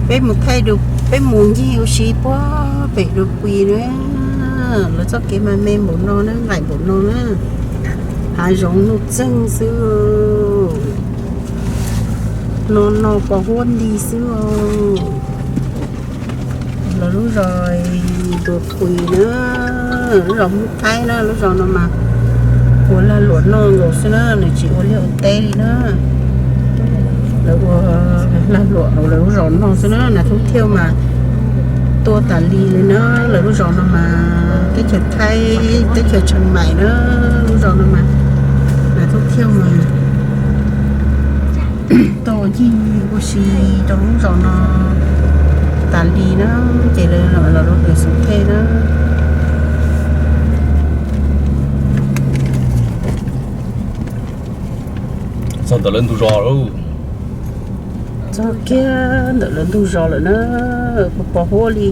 Peb mus thaij, peb mus ncig ua si puag pem Dua Pui na. Lawv txoj kev mas me npaum no na, nqaim npaum no na. Hav zoov nuj txeeg xwb. No no pos huab nti xwb os. Lawv lub zos Dua Pui na, lub zos Hmoob Thaib na, lub zos no mas ua lag luam noj nkaus xwb na, nws tsis ua liaj ua teb li na. Lawv ua lag luam hauv lawv lub zos noj xwb na, nas thoob thiaj mas tuaj tas li li na. Lawv lub zos no mas teb chaws Thaib, teb chaws Tsheej Maim na, lub zos no mas nas thoob thiaj mas tuaj ua ncig ua si rau lub zos no tas li na, ces lawv los rau pem Xub Thej na. Txog ntawm lawv ntug zos lawm. Txog kiag ntawm lawv ntug zos lawm na, pos pos huab li.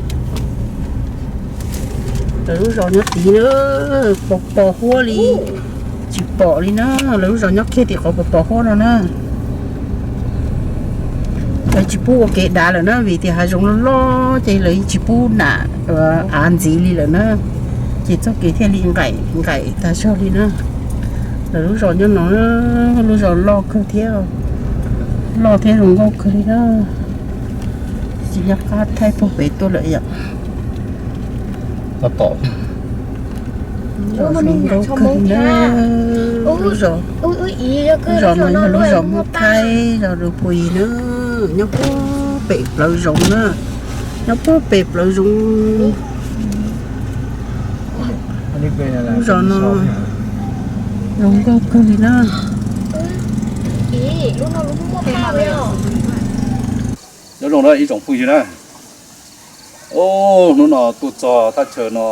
Lawv lub zos nyob tid na, pos pos huab li, tsis pom li na. Lawv lub zos nyob kiag tim qhov pos pos huab no na. Lawv tsis pub ua kev dav lawm na, vim tias hav zoov loj loj ces lawv tsis pub nam av ntxiv li lawm na. Ces txoj kev thiaj li nqaim nqaim tas zog li na. Lawv lub zos nyob no, lub zos loj kawg thiab, loj thiab zoo nkauj kawg li na. Tsis nco qab thaij puag pem tuaj lawm yom. Lub zos zoo nkauj kawg li na. Lub zos, lub zos no yog lub zos Hmoob Thaib, zos Dua Pui na, nyob puag pem plawv zoov na, nyob puag pem plawv zoov. Lub zos no zoo nkauj kawg li na. Nyob zoo na ib tsoom phooj ywg na. Hnub no tuaj txog thaj chaw no,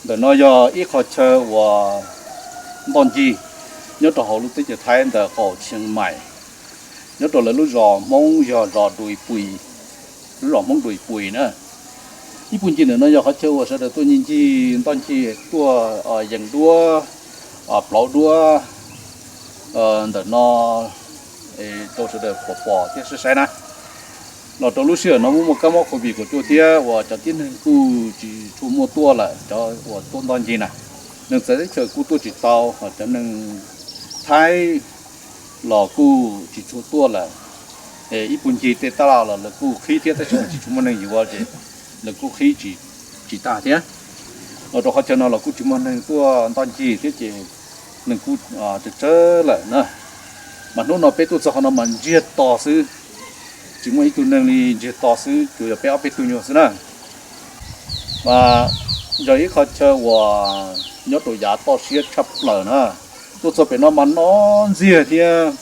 ntawm no yog ib qho chaw uas ntoj ncig nyob rau hauv lub teb chaws Thaib ntawm qaum Tsheej Maim, nyob rau lawv lub zos Hmoob yog zos Dua Pui, lub zos Hmoob Dua Pui na. Ib puag ncig ntawm no yog qhov chaw uas sawv daws tuaj ncig ncig ntoj ncig tuaj yees duab, plauv duab ntawm no rau sawv daws pom pom thiab saib saib na. Los rau lub sij hawm no muaj muaj kab mob covid kaum cuaj thiab uas cov tib neeg kuj tsis tshua muaj tuaj lawm, cov uas tuaj ntoj ncig na, neeg txawv teb chaws kuj tuaj tsis tau, ho cov neeg Thaib los kuj tsis tshua tuaj lawm. Ib puag ncig tej tab laj los lawv kuj qhib thiab tab sis mas tsis tshua muaj neeg yuav ces lawv kuj qhib tsis tag thiab. Los rau qhov chaw no los kuj tsis muaj neeg tuaj ntoj ncig thiab ces neeg kuj tsawg tsawg lawm na. Mas hnub no peb tuaj txog qhov no mas ntsiag to xwb, tsis muaj ib tug neeg li, ntsiag to xwb, tsuas yog peb ob peb tug nyuag xwb na. Mas yog ib qho chaw uas nyob rau yav toj siab tshaj plaws na. Tuaj txog pem no mas no ntxiag thiab,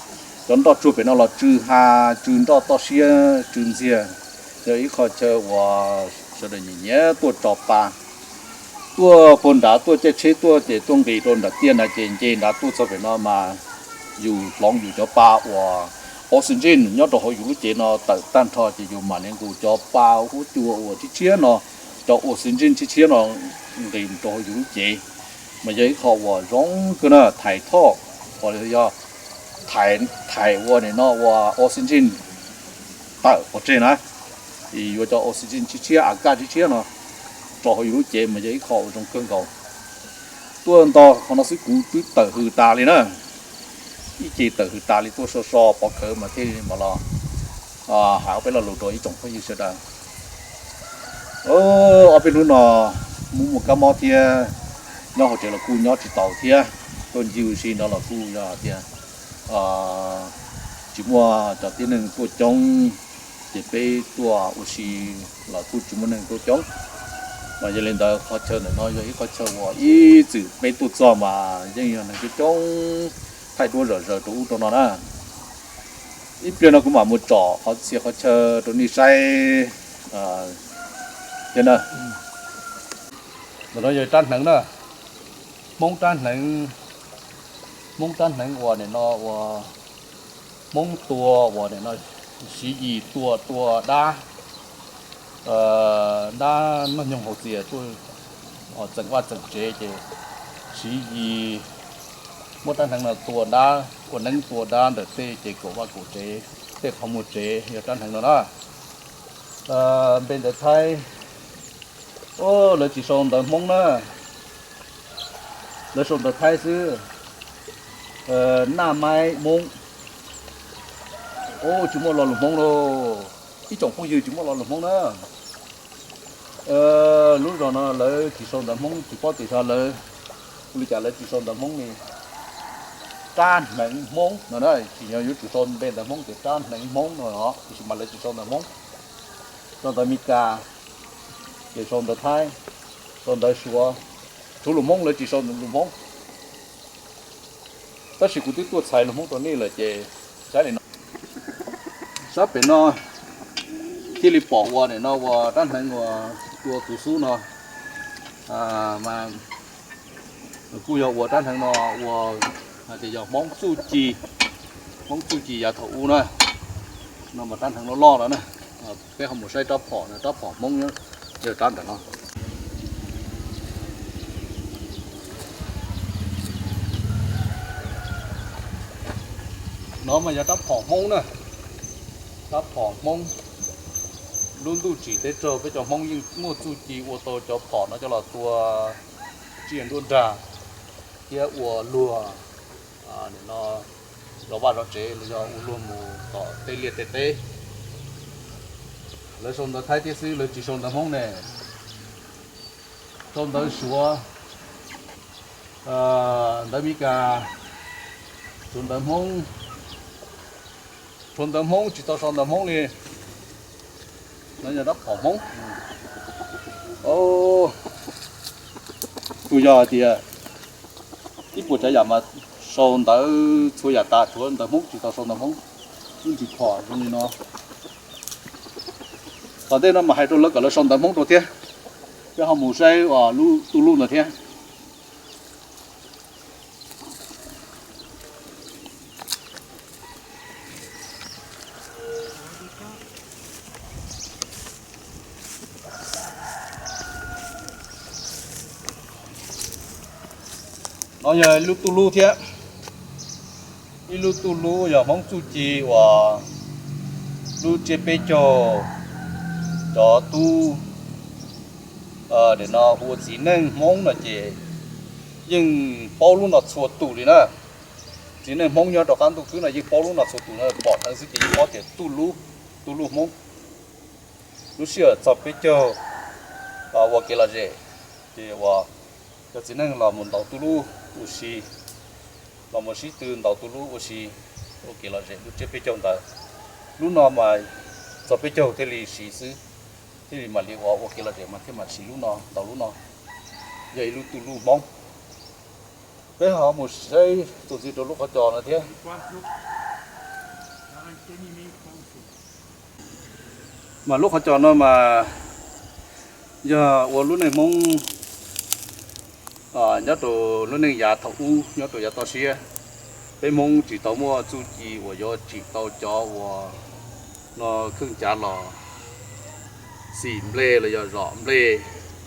cov nroj tsuag pem no los tsw ha, tsw nroj toj siab tsw ntxiag. Yog ib qho chaw uas sawv daws nyiam nyiam tuaj tso pa, tuaj puag nrad tuaj caij tsheb tuaj ces tuaj nqis rau nram tiaj nrad ces nce nrad tuaj txog pem no mas yus hloov yus cov pa uas oxygen nyob rau hauv yus lub cev no tawm tag nrho ces yus mam li nqus cov pa huab cua uas tshiab tshiab no, cov oxygen tshiab tshiab no nqis rau hauv yus lub cev. Mas yog ib qho uas zoo kawg na, thais thoj, uas yog thais ua nim no ua oxygen tawm pov tseg na, yuav cov oxygen tshiab tshiab, a kaj tshiab tshiab no rau hauv yus lub cev mas yog ib qho uas zoo kawg nkaus. Tuaj nto qhov no xwb kuv twb tawm hws tas li na, ib ce tawm hws tas li, tuaj so so pov khawv mas thiaj li mam los hais ob peb lo lus rau ib tsoom phooj ywg sawv daws. Ob peb hnub no muaj muaj kab mob thiab, nyob hauv tsev los kuj nyob tsis taus thiab, tuaj ncig ua si no los kuj yog tias tsis muaj cov tib neeg tuaj coob, ces peb tuaj ua si los kuj tsis muaj neeg tuaj coob. Mas yog li ntawd qhov chaw ntawm no yog ib qhov chaw uas ib txwm peb tuaj txog mas yeej yog neeg coob coob thaij duab zom zaws rau ub rau no na. Ib pliag no kuv mam mus tsom qhov txhia qhov chaw rau nej saib thiab na. Ntawm no yog rab hneev na, Hmoob rab hneev, Hmoob rab hneev uas nim no ua Hmoob tua uas nim no Siv Yis tua tua dab, dab noj nyoog hauv txias tuaj txeem vaj txeem tsev ces Siv Yis muab rab hneev no tua dab, ua neeb tua dab ntawm tej ces kaum vaj kaum tsev, tej qhov muag tsev yog rab hneev no na. Npe ntawv Thaib, lawv tsis sau ntawv Hmoob na, lawv sau ntawv Thaib xwb. Naj Maib Hmoob, tsis muaj lo lus Hmoob lauj. Ib tsoom phooj ywg tsis muaj lo lus Hmoob na. Lub zos no lawv tsis sau ntawv Hmoob, tsis paub tias xyov lawv ua li cas lawv tsis sau ntawv Hmoob li. Rab Hneev Hmoob no, tsim nyog yuav tsum sau npe ntawv Hmoob tias Rab Hneev Hmoob no, tiam sis mas lawv tsis sau ntawv Hmoob, sau ntawv Meskas, ces sau ntawv Thaib, sau ntawv Suav, txhua lus Hmoob lawv tsis sau lus Hmoob. Tab sis kuv twb tuaj txhais lus Hmoob rau nej lawm ces saib li no. Sab pem no thiaj li pom ua nim no ua Rab Hneev uas tua tus xub no, mas kuj yog ua Rab Hneev no ua hais tias yog Hmoob txuj ci, Hmoob txuj ci yav thaum ub na. No mas Rab Hneev loj loj no na. Peb ho mus saib rab phom no, rab phom Hmoob yog rab ntawm no. No mas yog rab phom Hmoob na, rab phom Hmoob. Lub ntuj tsim teb raug peb cov Hmoob yeej muaj txuj ci ua tau cov phom no coj los tua tsiaj nruab nrag thiab ua luag no zov vaj zov tsev los yog ua luag mus tom tej liaj tej teb. Lawv sau ntawv Thaib thiab xwb, lawv tsis sau ntawv Hmoob ne. Sau ntawv Suav, ntawv Meskas, sau ntawv Hmoob, sau ntawv Hmoob tsis tau sau ntawv Hmoob li. No yog rab phom Hmoob. Tsuas yog hais tias ib puas tsav yam mas sau ntawv txhua yam tas, tsuav ntawv Hmoob tsis tau sau ntawv Hmoob. Lub ntsis phom zoo li no. Tom ntej no mas hais rau lawv kom lawv sau ntawv Hmoob rau thiab. Peb ho mus saib lub tu lub ntawd thiab. No yog lub tu lub thiab. Ib lub tu lub yog Hmoob txuj ci uas lub tsiab peb caug, cov tub nim no hu ua txiv neej Hmoob no ces yeej paub lub no txhua tus li na. Txiv neej Hmoob nyob rau qab ntuj khwb no yeej paub lub no txhua tus na, pom dheev xwb ces yeej paub tias tu lub, tu lub Hmoob. Lub sij hawm txog peb caug ua kev lom zem, ces uas cov txiv neej los mus ntaus tu lub ua si, los mus sib tw ntaus tu lub ua si, ua kev lom zem lub tsiab peb caug ntawd. Lub no mas txog peb caug thiaj li siv xwb, thiaj li mam li ua, ua kev lom zem mas thiaj mam siv lub no, ntaus lub no. Yog ib lub tu lub Hmoob. Peb ho mus saib txuas ntxiv rau lub qhov cos no thiab. Mas lub qhov cos no mas yog ua lub neej Hmoob nyob rau lub neej yav thaum ub, nyob rau yav toj siab. Peb Hmoob tsis tau muaj txuj ci uas yuav tsim tau cov uas no kheej cav los xim nplej los yog zom nplej,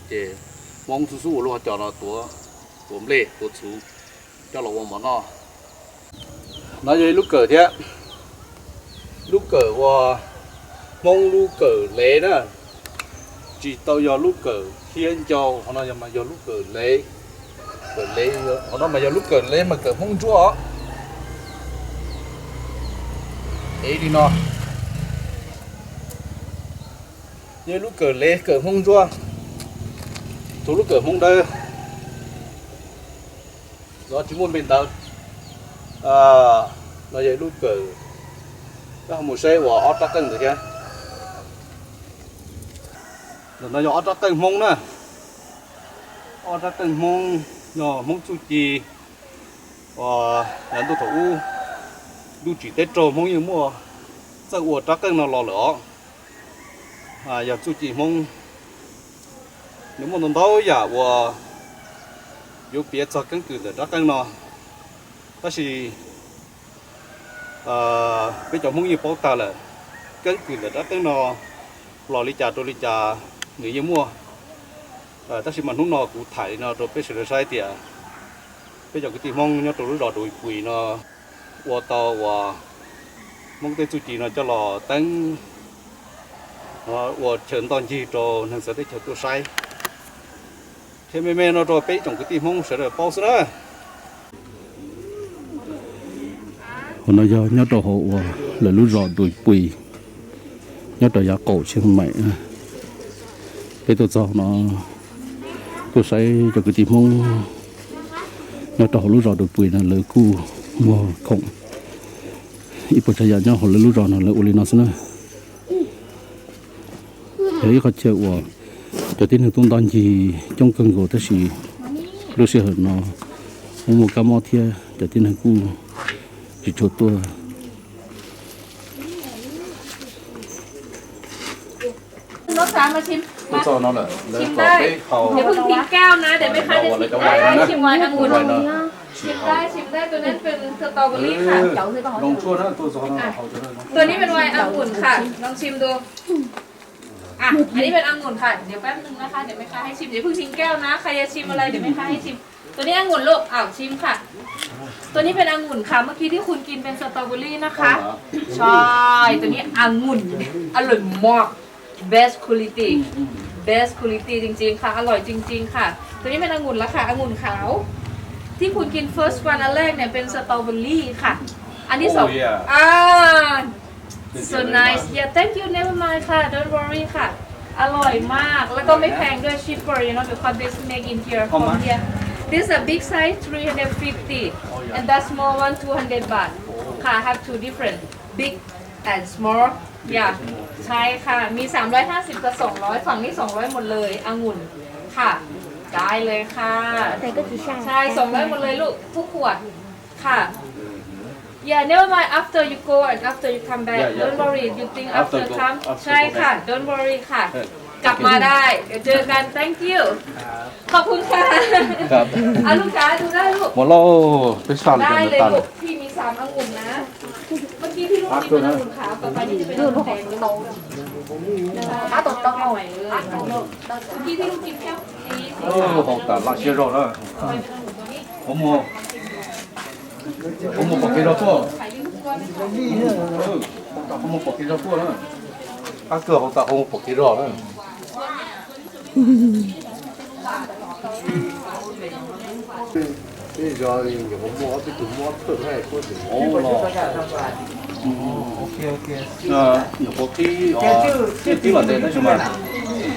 ces Hmoob xub xub ua lub qhov cos no tuav, tuav nplej tuav txhuv coj los ua mov noj. No yog ib lub kawm thiab, lub kawm uas Hmoob lub kawm lev na, tsis tau yog lub kawm hiab ncau, qhov no yog mas yog lub kawm lev. Kawm lev, qhov no mas yog lub kawm lev mas kawm Hmoob Ntsuab os. Ev li no, yog lub kawm lev kawm Hmoob Ntsuab, tus lub kawm Hmoob Dawb. Los tsis muaj npe ntawv. No yog lub kawm, koj ho mus saib uas ob rab qeej ntawd thiab. Ntawm no yog ob rab qeej Hmoob na, ob rab qeej Hmoob, yog Hmoob txuj ci uas yav ntuj thaum ub, ntuj tsim teb raug Hmoob yeej muaj txawj ua rab qeej no los lawm os. Yog txuj ci Hmoob, nws muaj ntau ntau yam uas yuav piav txog keeb kwm ntawm rab qeej no. Tab sis peb cov Hmoob yeej paub tag lawm, keeb kwm ntawm rab qeej no los li cas rau li cas nws yeej muaj. Tab sis mas hnub no kuv tham li no rau peb sawv daws saib tias peb cov kwv tij Hmoob nyob rau lub zos Dum Pui no ua tau uas Hmoob tej txuj ci no coj los teeb Ua chaw ntoj ncig rau neeg txawv teb chaws tuaj saib thiab me me no rau peb ib tsoom kwv tij Hmoob sawv daws paub xwb na. Hauv no yog nyob rau hauv uas lawv lub zos Dui Pui, nyob rau yav qaum Tsheej Maim. Peb tuaj txog no tuaj saib cov kwv tij Hmoob nyob rau hauv lub zos Dui Pui no lawv kuj muag khoom ib puas tsav yam nyob hauv lawv lub zos no lawv ua li no xwb na. Yog ib qhov chaw uas cov tib neeg tuaj ntoj ncig coob kawg nkaus tab sis lub sij hawm no muaj kab mob thiab cov tib neeg kuj tsis tshua tuaj. Tuaj txog no lawm, lawv tso peb hau, lawv cov wine no na, wine no tsis hau. Zoo tshuaj na, tuaj txog no hau cov no zoo tshuaj. อันนี้เป็นองุ่นค่ะ เดี๋ยวแป๊บนึงนะคะ เดี๋ยวแม่ค้าให้ชิม อย่าเพิ่งทิ้งแก้วนะ ใครจะชิมอะไร เดี๋ยวแม่ค้าให้ชิม ตัวนี้องุ่นลูก อ้าว ชิมค่ะ ตัวนี้เป็นองุ่นค่ะ เมื่อกี้ที่คุณกินเป็นสตรอเบอรี่นะคะ ใช่ ตัวนี้องุ่น อร่อยมาก best quality best quality จริงๆค่ะ อร่อยจริงๆค่ะ ตัวนี้เป็นองุ่นแล้วค่ะ องุ่นขาว ที่คุณกิน first one อันแรกเนี่ยเป็นสตรอเบอรี่ค่ะ อันที่สอง อ่า so nice yeah thank you never mind ค่ะ don't worry ค่ะ อร่อยมาก แล้วก็ไม่แพงด้วย cheaper you know because this make in here from here this a big size three hundred fifty and that small one two hundred บาทค่ะ have two different big and small yeah ใช่ค่ะ มี สามร้อยห้าสิบ กับ สองร้อย ฝั่งนี้ สองร้อย หมดเลยองุ่นค่ะ ได้เลยค่ะ ใส่ก็กี่ชา ใช่ สองร้อย หมดเลยลูก ทุกขวดค่ะ Yeah, never mind. After you go and after you come back, don't worry. You think after come? ใช่ค่ะ don't worry ค่ะ กลับมาได้ เดี๋ยวเจอกัน thank you ขอบคุณค่ะ ครับ อ่ะลูกค้าดูได้ลูก หมดแล้ว ไปสั่งกัน ได้เลย ตาม ลูก พี่มีสามองุ่นนะ เมื่อกี้ที่ลูกกินเป็นองุ่นขาว ต่อไปนี่จะเป็นองุ่นแดง Hab tau tau. เมื่อกี้ที่ลูกกินแก้วนี้ Ub, haus tas laj siab zog na. Qhov muag, qhov muag pom kev zog tuaj. Qhov muag pom kev zog tuaj na. Qab kawg haus tas qhov muag pom kev zog na. Peb zos nyuam qhuav muaj ob peb tug mob thawj thiab, nyuam qhuav qhib, qhib los ntev tab sis mas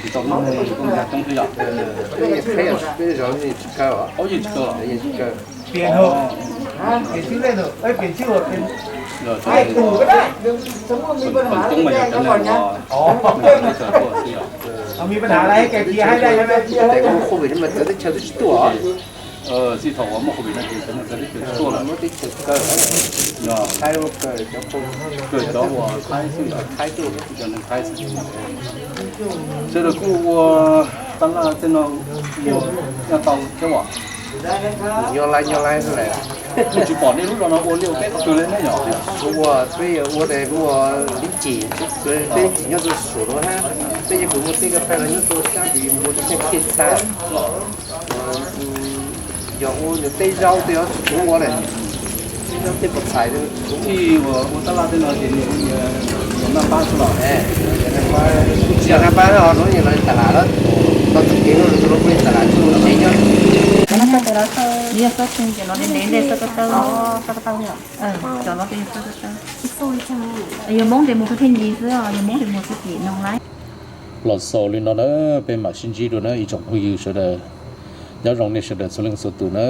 tsis tau muaj neeg tuaj nkag coob thiab yom. Peb zos yeej tsis kaw, yeej tsis kaw. Coob mas yog cov neeg uas teb chaws tuaj xwb yom. Teb chaws tuaj xwb yom. Txij thaum uas muaj covid no ces cov neeg txawv teb chaws tsis tuaj lawm. Yog, kaw cov uas Thaib xwb, cov neeg Thaib xwb. Sawv daws kuj ua tab laj tej no ua nyaj tau thiab as. Nyob lawm, nyob lawm xwb lawm. Kuv tsis pom nej lub zos no ua liaj ua teb qhov twg li ne yom? Kuv ua, peb ua tes kuv ua Lis Cim, Lis Cim nyob rau saum no hab. Peb yeej kuv muaj teb kaj paj los nyob rau sab tim mus rau Xeeb Khij tag. Yog ua nws tej zaub tej os kuv ua lawm. Tej zaub tej pov txhais kuv ua. Ua tab laj tej no ces nws naj pab xwb los? Naj pab, naj pab no los tas las lawm. Tau txog kev no los kuj tas las tsis ua tsev nyob. Nws yog xab tseeg ces no ntev ntev xab ko taw, xab ko taw. Cov no ces yog xab ko taw. Yog Hmoob ces mus pem Thaj Nyis xwb, yog Hmoob ces mus Xab Kim Noog Lais. Los xaus li no na, peb mam sib ntsib dua na ib tsoom phooj ywg sawv daws. Nyob zoo nej sawv daws txhua leej txhua tus na.